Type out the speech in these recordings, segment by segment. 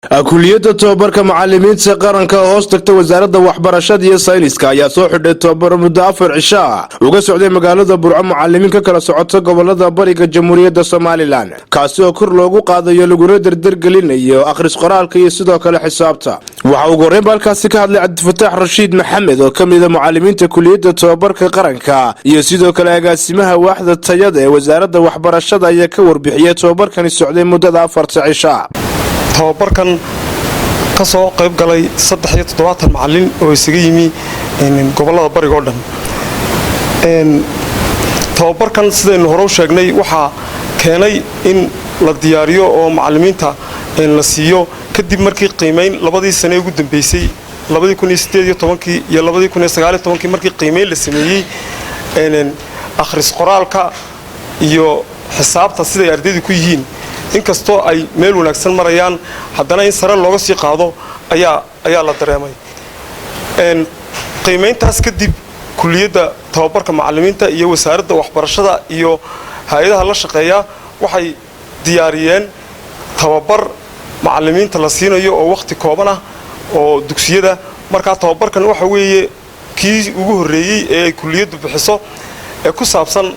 Kuliyadda tobabarka macalimiinta qaranka oo hoos tagta Wasaaradda Waxbarashada iyo Sayniska ayaa soo xidhay tobabar muddo 4 cisho ah uga socday magaalada Burco mucalimiin ka kala socota gobolada bariga Jamhuuriyadda Somaliland, kaasi oo kor loogu qaadayo laguna dardargelinayo akhris qoraalka iyo sidoo kale xisaabta. Waxaa ugu horreynba halkaasi ka hadlay Cabdifataax Rashiid Maxamed oo ka mida mucalimiinta kuliyadda tobabarka qaranka iyo sidoo kale agaasimaha waaxda tayada ee Wasaaradda Waxbarashada ayaa ka warbixiyey tobabarkani socday muddada 4ta cisha. Tababarkan ka soo qayb galay 73 macallin oo isaga yimi gobollada bariga oo dhan. Tababarkan, sidaynu hore u sheegnay, waxaa keenay in la diyaariyo oo macallimiinta la siiyo kadib markii qiimayn labadii sane ugu dambeysay, iyo 2018-kii, markii qiimayn la sameeyey akhris qoraalka iyo xisaabta siday ardaydu ku yihiin. Inkastoo ay meel wanaagsan marayaan, haddana in sare looga sii qaado ayaa la dareemay. Qiimayntaas kadib, kuliyadda tababarka macallimiinta iyo Wasaaradda Waxbarashada iyo hay-adaha la shaqeeya waxay diyaariyeen tababar macallimiinta la siinayo oo wakhti kooban ah oo dugsiyada. Markaa tababarkan waxa weeye kii ugu horreeyey ee ay kuliyaddu bixiso ee ku saabsan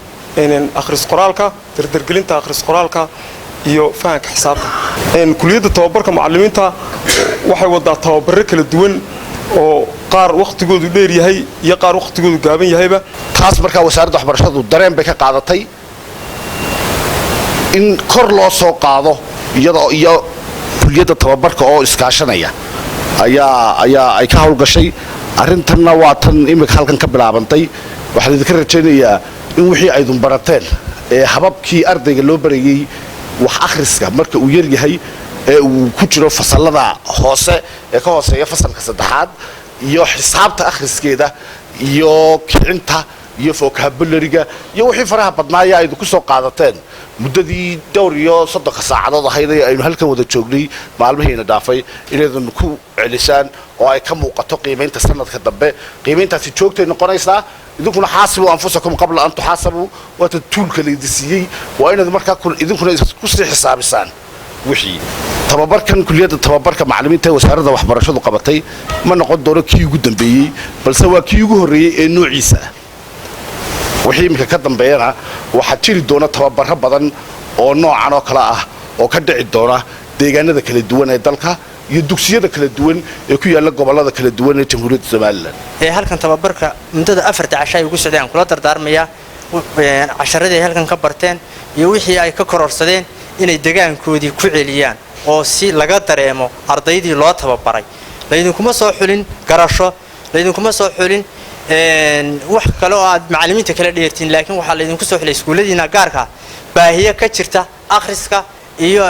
akhris qoraalka, dardargelinta akhris qoraalka iyo fahanka xisaabta. Kuliyadda tababarka macallimiinta waxay wadaa tababaro kala duwan oo qaar wakhtigoodu dheer yahay iyo qaar wakhtigoodu gaaban yahayba. Taas markaa Wasaaradda Waxbarashadu dareen bay ka qaadatay in kor loo soo qaado, iyadoo iyo kuliyadda tababarka oo iskaashanaya ayaa ay ka howlgashay arrintanna. Waa tan imika halkan ka bilaabantay. Waxaan idinka rajaynayaa in wixii aydun barateen ee hababkii ardayga loo barayey wax akhriska marka uu yar yahay ee uu ku jiro fasallada hoose ee ka hooseeya fasalka saddexaad, iyo xisaabta akhriskeeda iyo kicinta iyo vocabulary-ga iyo wixii faraha badnaaya aydu ku soo qaadateen muddadii dhowr iyo 30-ka saacadood ahayd ee aynu halkan wada joognay maalmihiina dhaafay, inaydun ku celisaan oo ay ka muuqato qiimaynta sanadka dambe. Qiimayntaasi joogtay noqonaysaa. Idinkuna xaasibuu anfusakum qabla an tuxaasabuu, waata tuulka laydi siiyey. Waa inaad markaa idinkuna kusii xisaabisaan wixii. Tababarkan kuliyadda tababarka macallimiinta ee Wasaaradda Waxbarashadu qabatay ma noqon doono kii ugu dambeeyey, balse waa kii ugu horreeyey ee noociisa ah. Wixii iminka ka dambeeyana waxaa jiri doona tababaro badan oo noocan oo kale ah oo ka dhici doona deegaanada kala duwan ee dalka iyo dugsiyada kala duwan ee ku yaalla gobollada kala duwan ee Jamhuuriyadda Somaliland. Ee halkan tababarka muddada 4ta casho ay ugu socdeen, kula dardaarmayaa casharadii ay halkan ka barteen iyo wixii ay ka kororsadeen inay degaankoodii ku celiyaan oo si laga dareemo ardaydii loo tababaray. Laydinkuma soo xulin garasho, laydinkuma soo xulin wax kale oo aad macallimiinta kala dheertiin, laakiin waxaa laydinku soo xulay iskuulladiina gaarka baahiyo ka jirta akhriska iyo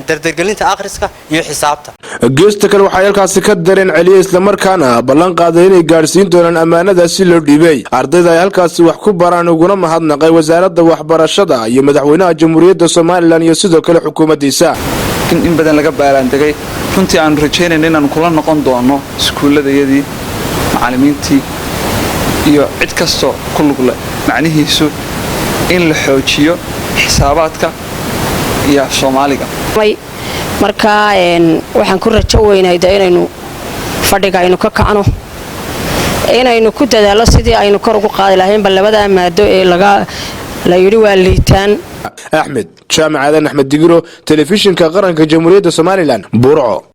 dardargelinta akhriska iyo xisaabta. Geesta kale, waxay halkaasi ka dareen celiyey islamarkaana ballan qaaday inay gaadhsiin doonaan ammaanadaasi loo dhiibay ardayda ay halkaasi wax ku baraan, uguna mahadnaqay Wasaaradda Waxbarashada iyo madaxweynaha Jamhuuriyadda Somaliland iyo sidoo kale xukuumaddiisa. In badan laga baaraandegay, runtii aanu rajaynayna inaanu kula noqon doono iskuulladayadii, macallimiintii iyo cid kastoo ku lugle, macnihiisu in la xoojiyo xisaabaadka iyo af Soomaaliga. Marka waxaan ku rajo weynahay de inaynu fadhiga aynu ka kacno, inaynu ku dadaallo sidii aynu kor ugu qaadi lahaynba labadaa maado ee laga la yidhi waa liitaan. Axmed Jaamac Aadan, Axmed Digiro, Telefishinka Qaranka Jamhuuriyadda Somaliland, Burco.